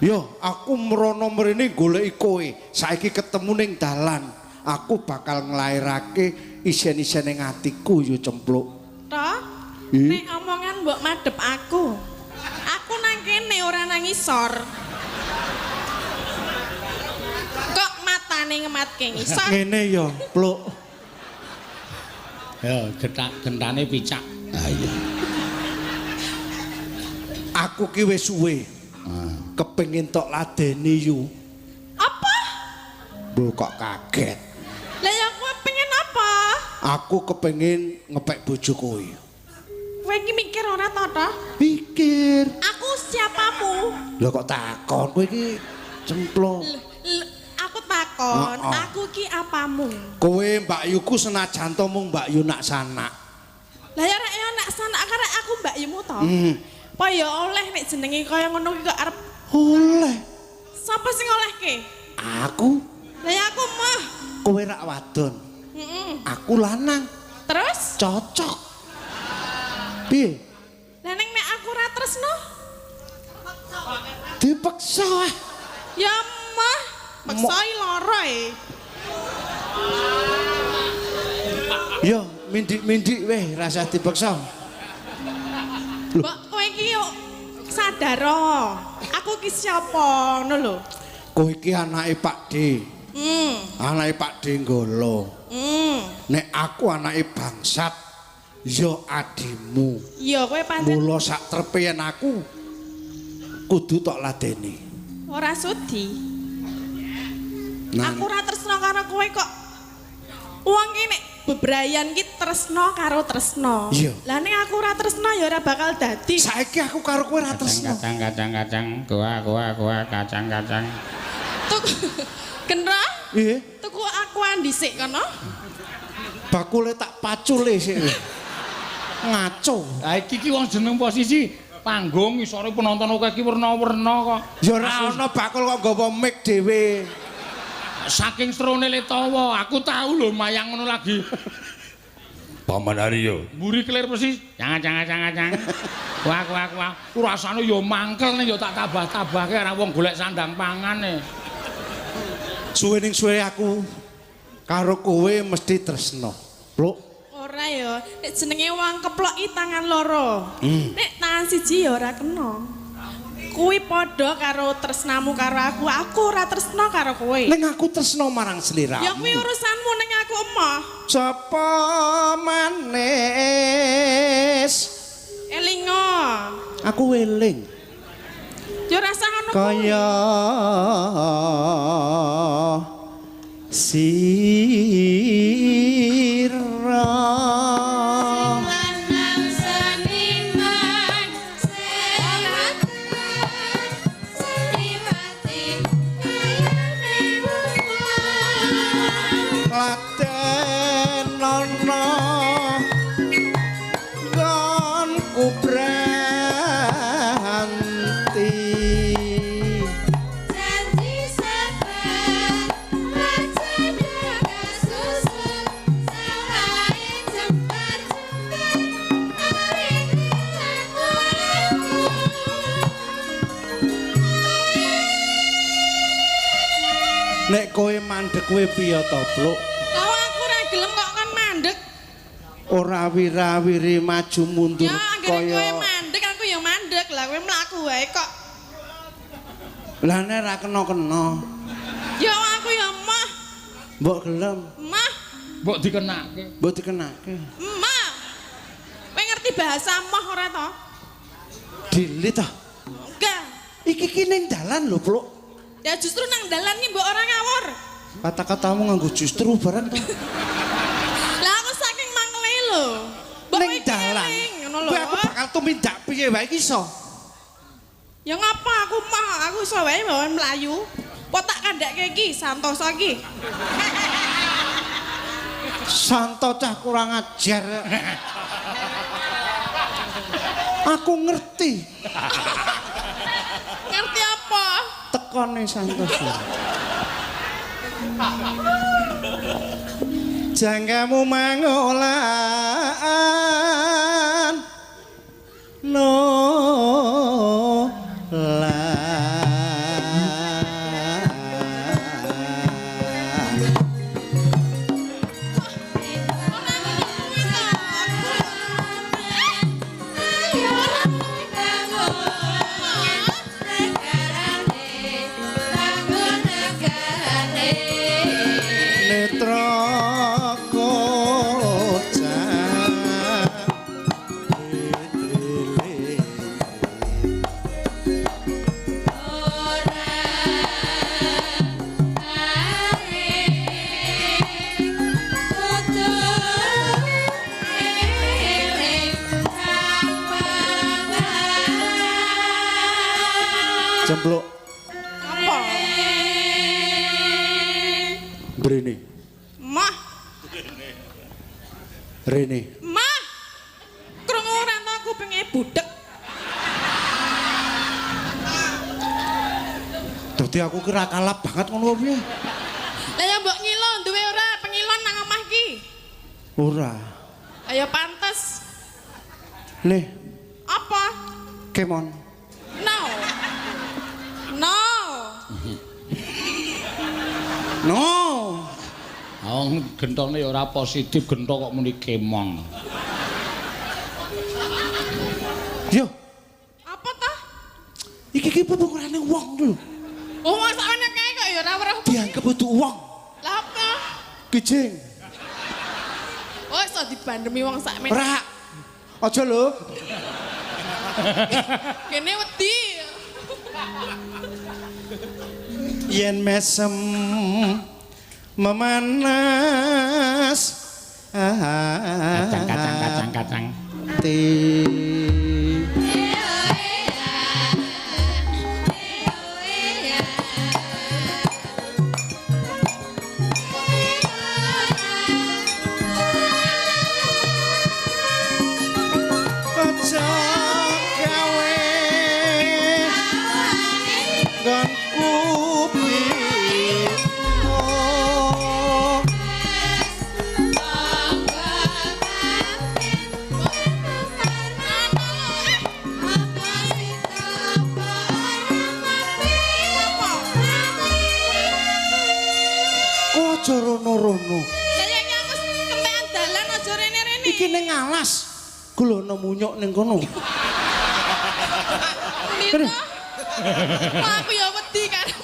Yo, aku mrono mrene goleki kowe. Saiki ketemu ning dalan. Aku bakal nglairake isen-isen ning atiku yo cempluk. Toh? Nek omongan mbok madhep aku. Aku nang kene ora nang ngisor. Kok matane ngematke ngisor? Ngene yo, Pluk. Ya, getak gentane picak. Ha iya. Aku ki wis suwe. Kepengin tok ladeni yu. Apa? Mbok kok kaget. Lah ya kowe pengen apa? Aku kepengin ngepek bojo kowe. Kowe iki mikir ora to, Toh? Pikir. Aku siapamu? Lah kok takon kowe iki cemplung. Aku takon, Oh, oh. aku ki apamu? Kowe Mbak Yuku senajan to mung Mbak Yu nak sanak. Lah ya rek ya nak sanak karek aku Mbak Yumu to. Apa ya oleh nek jenenge kaya ngono ki kok arep Oleh. Sapa sing olehke? Aku. Lah ya aku mah. Kowe rak wadon. Heeh. Aku lanang. Terus? Cocok. Piye? Lah ning nek aku ora tresno? Dipeksa ah. Ya mah, peksoi lara e. Yo, mindik-mindik weh rasa dipeksa. Mbok kowe iki yo sadar oh. Aku ki sapa ngono lho. Kowe iki anake Pak D. Anake Pak D Nggolo. Nek aku anake bangsat, ya adimu. Ya kowe pancen Mula sak trepe yen aku kudu tok ladeni. Ora sudi. Nah, Aku ora tresno karo kowe kok. Wong ki nek bebrayan ki tresno karo tresno. Iya. Lah nek aku ora tresno ya ora bakal dadi. Saiki aku karo kowe ora tresno. Kacang kacang kacang, goa goa goa kacang kacang. Tuku Kendra? Iya. Tuku akuan dhisik kono. Bakule tak pacule sik. Ngaco. Lah iki ki wong jeneng posisi panggung ngisore penonton akeh ki werna-werna kok. Ya ora ana bakul kok nggawa mic dhewe. Saking serone letawa, aku tahu lho mayang ngono lagi. Paman Aryo. Mburi kelir persis. Jangan jangan jangan jangan. Wah wah wah. Ku rasane ya mangkel nih ya tak tambah-tambahke ora wong golek sandang pangane. Suwe ning suwe aku karo kowe mesti tresno. Pluk. Ora ya, nek jenenge wong keplok ki tangan loro. Nek tangan siji ya ora kena. Kuwi padha karo tresnamu karo aku, aku ora tresno karo kowe. Ning aku tresno marang sliramu. Ya kuwi urusanmu ning aku emoh. Sapa manis? Elingo. Aku eling. Ya ora usah ngono kuwi. Kaya sira. Lanang seniman sewatan senimati kayane wulan. Laten ana nggonku branti. Janji sabar wacana kasusun salahe jembar-jembar arene laku-laku. Nek kowe mandek kowe piye to, Pluk? Lah aku ora gelem kok kon mandek. Ora wira-wiri maju mundur Ya anggere kowe kaya mandek aku ya mandek. Lah kowe mlaku wae kok. Lah nek ra kena-kena, Ya aku ya emoh. mbok gelem, Emah, Mbok dikenake. mbok dikenake. emah. Kowe ngerti bahasa emoh ora to? Dilit ah. Enggak. Iki ki ning dalan lho, Pluk. Ya justru nang dalan ki mbok ora ngawur. Kata-katamu nganggo justru barang to. Lah aku saking mangkele lho. Mbok Ning kowe iki dalan. eling, ngono lho. Kowe aku bakal tumindak piye wae iki iso. Ya ngapa aku mah aku iso wae bawa mlayu. Kok tak kandhake iki Santoso iki. Santo cah kurang ajar. Aku ngerti Ngerti apa? tekone Santoso. Jangkamu mangolan no netra kocak Cempluk Apa? mrene. Mah, Rene. mah. Krungu ora to kupinge budhek. Dadi aku ki ra kalap banget ngono piye? Lah ya mbok ngilo duwe ora pengilon nang omah iki? Ora. Ayo pantes. Nih, Apa? kemon. No. No. No. Wong gentone ya ora positif, gento kok muni kemong. Yo, Apa toh? iki ki pupurane wong lho. Oh, wong sakmene kae kok ya ora weruh. Dianggep kudu wong. Lah apa? Kijing. Oh, iso dibandemi wong sakmene. Ora. Aja lho. Kene wedi. Yen mesem memanas Kacang kacang kacang kacang. Ati. Aja gawe nggonku bingung. Kok aja rono-rono. Lah ya iki aku kentekan dalan aja rene-rene. Iki ning alas. Gulono munyuk ning kono. Endi to? Wah, aku ya wedi karo.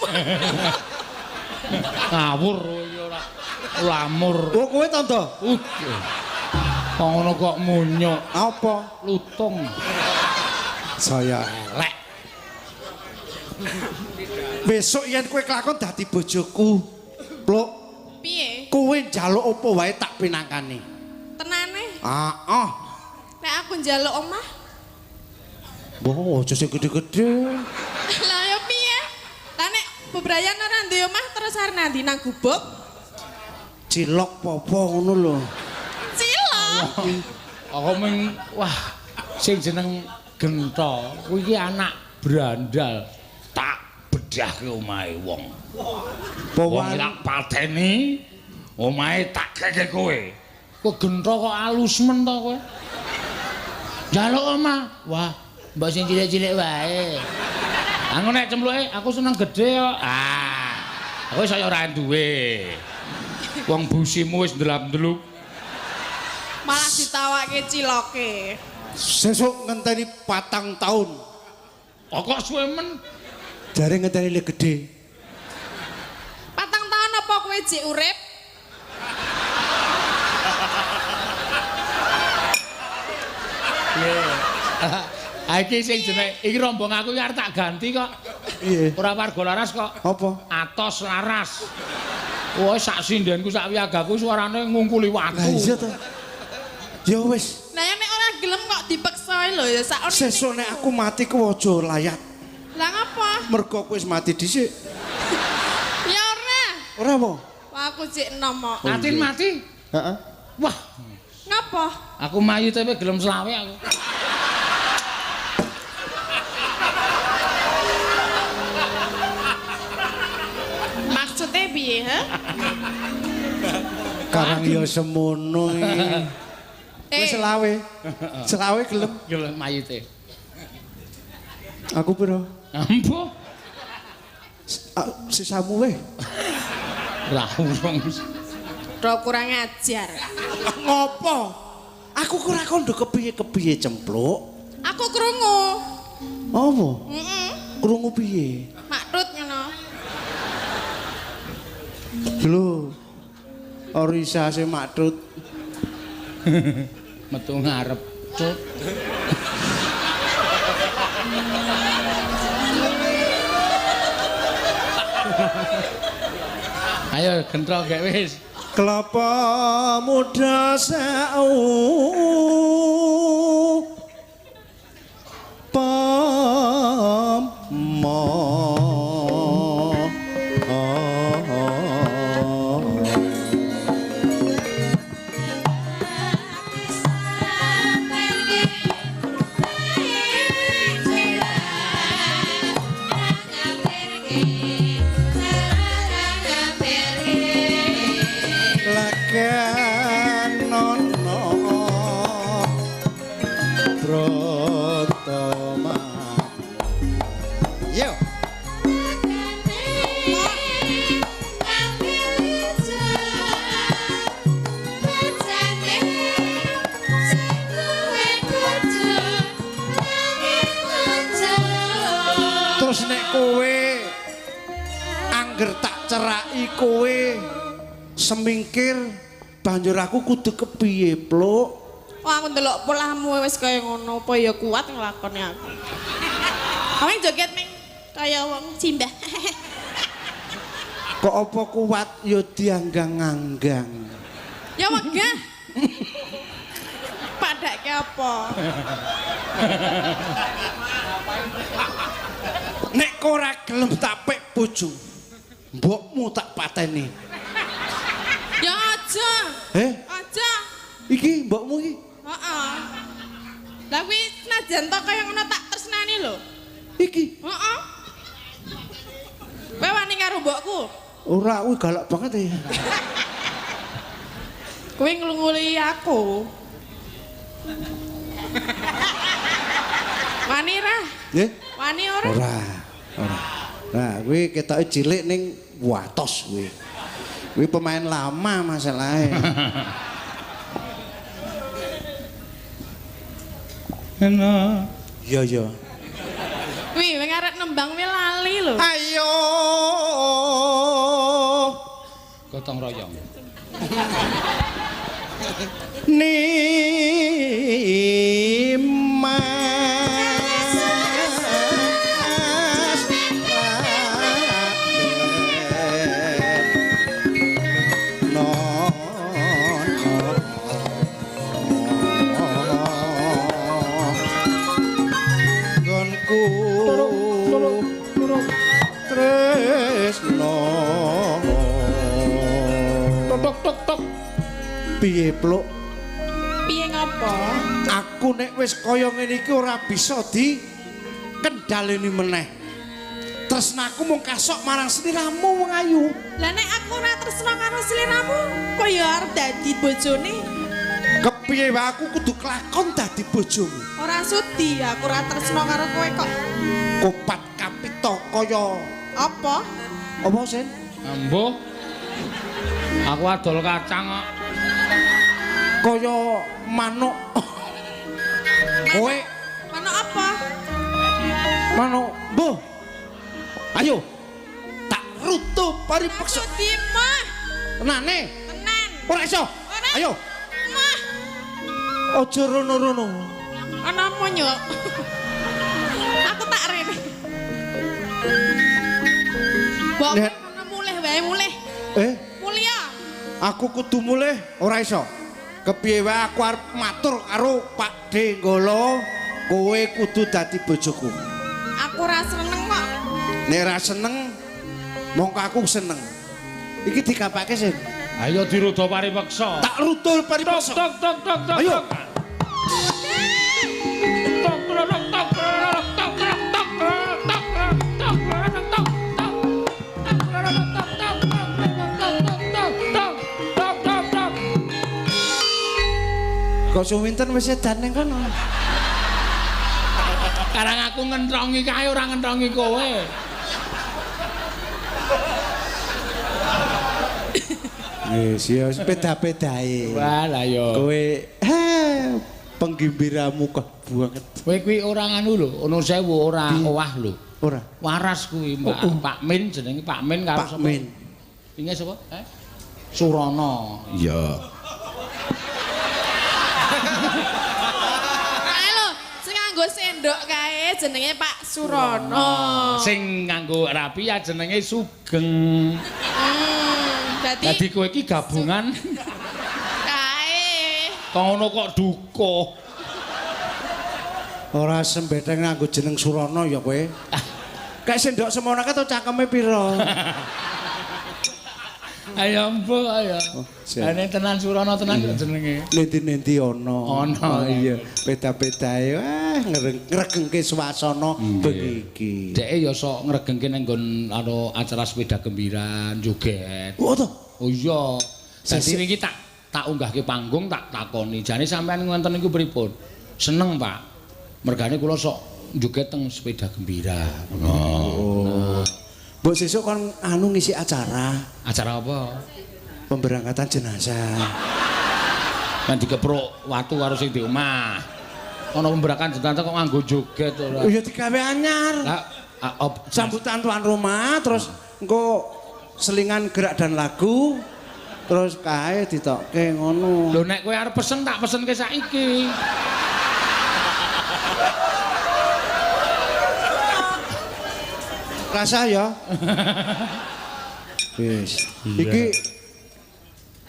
Ngawur kowe iki ora lamur. Oh, kowe tandha? Kok ngono kok munyuk Apa? lutung. Saya elek. Besok yen kowe kelakon dadi bojoku. Pluk, Piye? kowe njaluk apa wae tak pinangkani. Tenane, Ah, ah. nek aku njaluk omah, Wah, aja sing gede-gede. lah ya piye? Lah nek bebrayan ora duwe omah terus arep nandi nang gubuk? Cilok popo ngono lho. Cilok. Aku ming wah sing jeneng Genta kuwi iki anak brandal tak bedhahke omahe wong. Wong tak pateni omahe tak keke kowe. Kok Genta kok alus men to kowe? Njaluk omah. Wah, mbok sing cilik-cilik wae. Aku nek cempluke aku seneng gedhe kok. Ah. Aku saya ora duwe. Wong busimu wis ndelap-ndeluk. Malah ditawake ciloke. Sesuk ngenteni 4 tahun. Kok suwe men? Jare ngenteni le gedhe. 4 tahun apa kowe jek urip? Ah iki sing jeneng iki rombong aku iki arep tak ganti kok. Piye? Ora warga laras kok. Apa? Atos laras. Wah, sak sindenku sak wiyagaku suarane ngungkuli watu. Lah iya to. Ya wis, Lah ya nek ora gelem kok dipeksa lho ya sak sesuk nek aku mati ku aja layat. Lah ngapa? Mergo kowe wis mati dhisik. Ya ora. Ora apa? Wah aku jek enom kok. Atin mati. Heeh. Wah, Ngapa? aku mayu tapi gelem selawe aku. Maksudnya piye, ha? Karang ya semono iki. Wis selawe. Selawe gelem. Gelem mayite. Aku piro? Ampuh. Sisamu weh. Ra urung. Ora kurang ajar. Ngopo? Aku ora kondo kepiye-kepiye cempluk. Aku krungu. Apa? Heeh. Krungu piye? Maktut ngono. Lho. Orisa sing maktut. Metu ngarep. Cut. Ayo gentrol gek wis. Kelapa muda sau pamo. Terus nek kowe angger tak ceraki kowe semingkir banjur aku kudu kepiye, Pluk? Oh, aku ndelok polahmu wis kaya ngono, apa ya kuat nglakoni aku. Aweng joget ming kaya wong simbah. Kok apa kuat ya dianggang-anggang. Ya wegah. Padake apa? Nek ora gelem tak pek bojo, mbokmu tak pateni. Ya aja. Aja. Iki mbokmu iki? Heeh. Lah kuwi senajan to kaya ngono tak tresnani lho. Iki? Heeh. Kowe wani karo mbokku? Ora, kuwi galak banget ya. Kowe nglunguli aku. Wani ra? Nggih. Wani ora? Ora. Ora. Nah, kuwi ketoke cilik ning watos kuwi. Kuwi pemain lama masalahe. Enak. Iya, iya. Kuwi wing arep nembang kuwi lali lho. Ayo. Gotong royong. Nimas Tok tok tok. Piye, Pluk? Piye ngopo? Aku nek wis kaya ngene iki ora bisa di kendhaleni meneh. Tresnaku mung kasok marang sliramu wong ayu. Lah nek aku ora tresna karo sliramu, kok ya arep dadi bojone? Kepiye wae aku kudu kelakon dadi bojomu. Ora sudi aku ora tresna karo kowe kok. Kopat kapita kaya apa? Apa, Sen? Embuh. Aku adol kacang kok. Kaya manuk. Kowe manuk apa? Manuk. Mbuh. Ayo. Tak rutu paripeksa. Sudi mah. Tenane. Tenan. Ora iso. Ayo. Mah. Aja rono-rono. Ana apa nyuk? Aku tak rene. Mbok ngono mulih wae mulih. Mulya. Aku kudu mulih ora iso. Kepiye wae aku arep matur karo Pak D Nggolo, kowe kudu dadi bojoku. Aku ora seneng kok. Nek ora seneng, mongko aku seneng. Iki dikapake, Sen. Ayo dirudo paripeksa. Tak rutul paripeksa. Tok tok tok tok. Ayo. Tok tok tok tok tok tok tok tok tok tok tok. Kok suwinten wis edan ning kono. Karang aku ngentrongi kae ora ngentrongi kowe. Wis ya beda-bedae. Wah lah ya. Kowe penggimbiramu kok banget. Kowe kuwi ora nganu lho, ono sewu ora owah lho. Ora. Waras kuwi Mbak. Oh, oh. Pak Min jenenge Pak Min karo Pak sapa? Min. Inge sapa? Eh? Surana. Iya. Kae lho, sing nganggo sendok kae jenenge Pak Surono. Sing nganggo rapi ya jenenge Sugeng. Dadi Dadi kowe iki gabungan kae. kok ngono kok dukuh. Ora sembeteng nganggo jeneng Surana ya kowe. Kayak sendok semono kae to cangkeme pira? Ayo mbok ayo. Oh, siap. Ane tenan Surana tenan kok jenenge. Nendi-nendi ana. Ana, Oh, iya. Beda-bedae wah ngregengke swasana bengi iki. Dheke ya sok ngregengke nang nggon anu acara sepeda gembira joget. Oh to. Oh iya. Dadi Sesuk- wingi tak unggahke panggung tak takoni. Jane sampean ngoten niku pripun? Seneng, Pak. Mergane kula sok joget teng sepeda gembira. Oh. Mbok sesuk kon anu ngisi acara Acara apa? pemberangkatan jenazah. Kan dikepruk watu karo sing di omah. Ana pemberangkatan jenazah kok nganggo joget ora. Oh ya digawe anyar. Lah Sambutan tuan rumah terus engko selingan gerak dan lagu terus kae ditokke ngono. Lho nek kowe arep pesen tak pesenke saiki. Rasa ya. Wis. Iki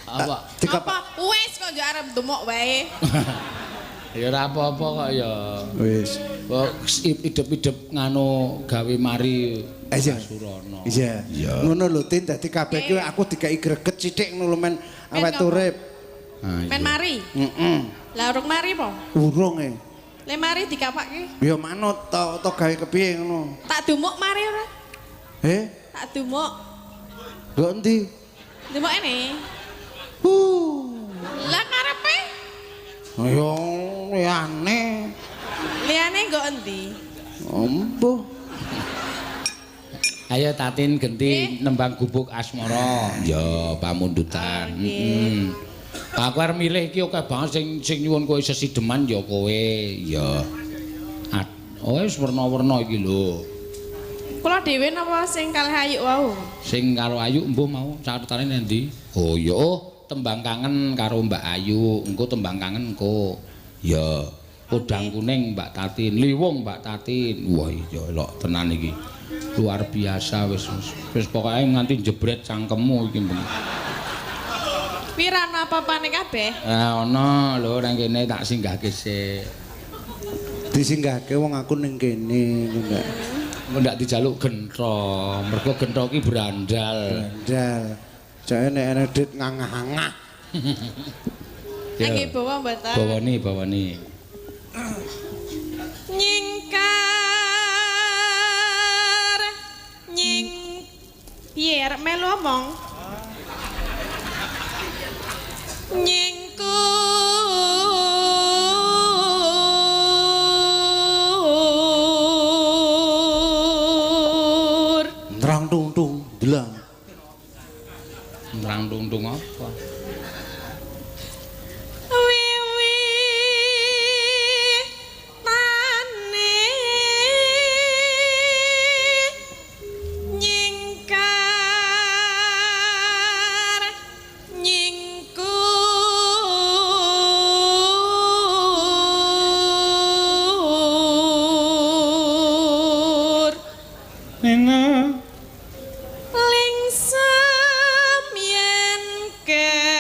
Apa? dikap Apa? Wis kok yo arep ndumuk wae. Ya ora apa-apa kok ya. wis. Kok idep-idep nganu gawe mari Iya. Surana. Iya. Ngono lho Tin, dadi kabeh ki aku dikai greget sithik ngono lho men awet ngapa? urip. Men mari. Heeh. Lah urung mari po? Urung e. Le mari dikapake. Ya manut to to gawe kepiye ngono. Tak dumuk mari ora? Eh, Tak dumuk. lho endi? Dumuk ini. Lah karepe? Ya liyane. Liyane nggo endi? Embuh. Ayo Tatin genti nembang gubuk asmara. Ya pamundutan. Heeh. Aku arep milih iki akeh banget sing sing nyuwun kowe sesideman ya kowe. Ya. Oh wis werna-werna iki lho. Kula dhewe napa sing kalih Ayu wau? Sing karo Ayu embuh mau catetane nendi? Oh ya, oh tembang kangen karo Mbak Ayu, engko tembang kangen engko. Ya, podang kuning Mbak Tatin, liwung Mbak Tatin. Wah iya elok tenan iki. Luar biasa wis wis pokoke nganti jebret cangkemmu iki. Pira ana apa-apane kabeh? Ah ana lho nang kene tak singgahke sik. Disinggahke wong aku ning kene enggak. Engko ndak dijaluk gentho, mergo gentho ki brandal. Brandal. Jane nek ana dit ngangah-angah. Nggih bawa mboten? Bawane, bawane. Nyingkar nying piye arep melu omong? Nyingkur Nerang tung-tung delang. Nerang tung-tung apa? Wiwi tane nyingkar nyingkur Nena lingsem yen ke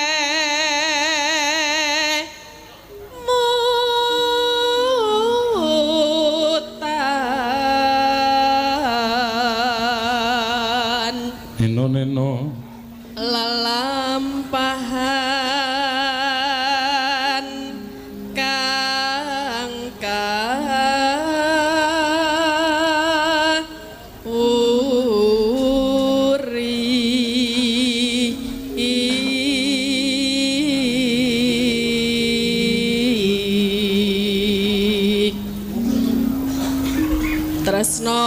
Tresno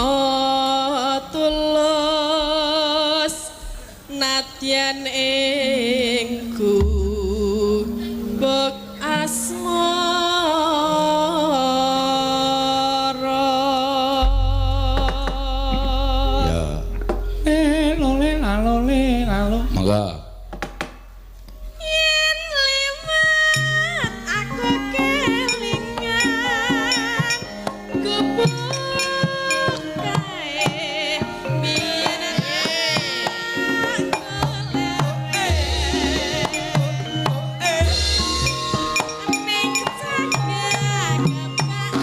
tulus nadyan ing gubuk asmara. Ya. Lole lalole lalo. Monggo. Yen liwat aku kelingan gubuk kae biyen aku leren ning cagak kebak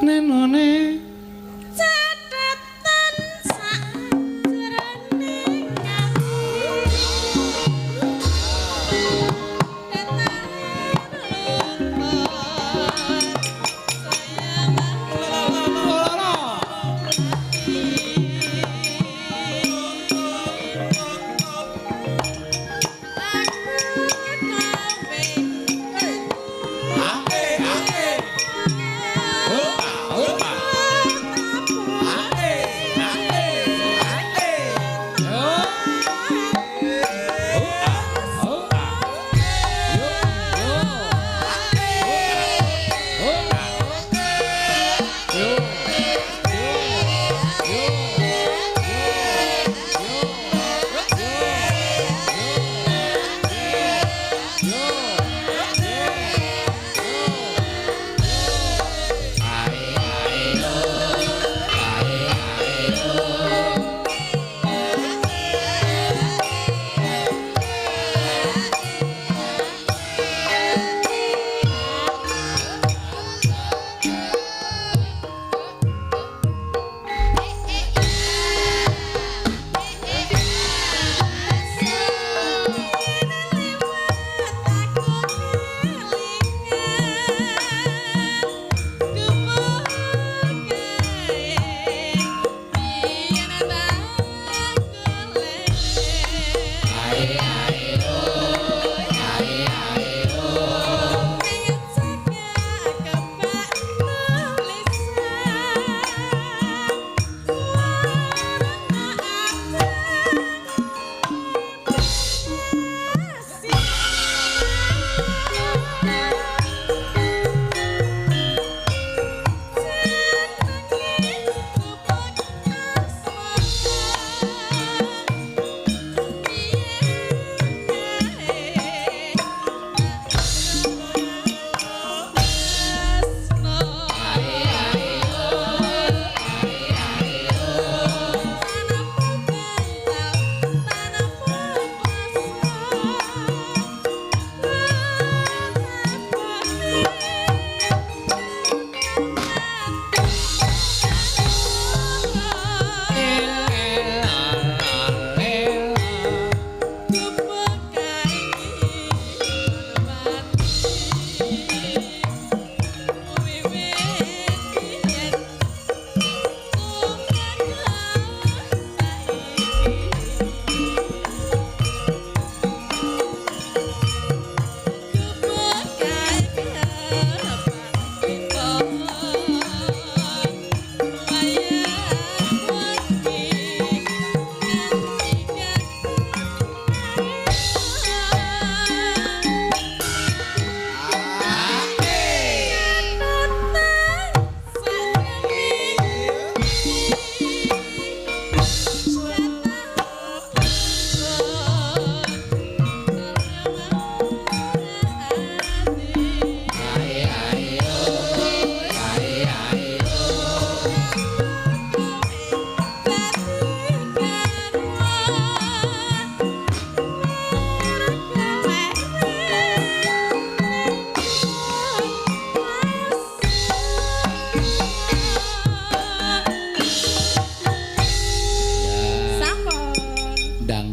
Nenone Catatan sak jroning ati Opa.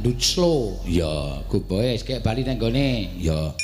Dandut slow. Ya, Guboe wis kek bali nang gone. Ya.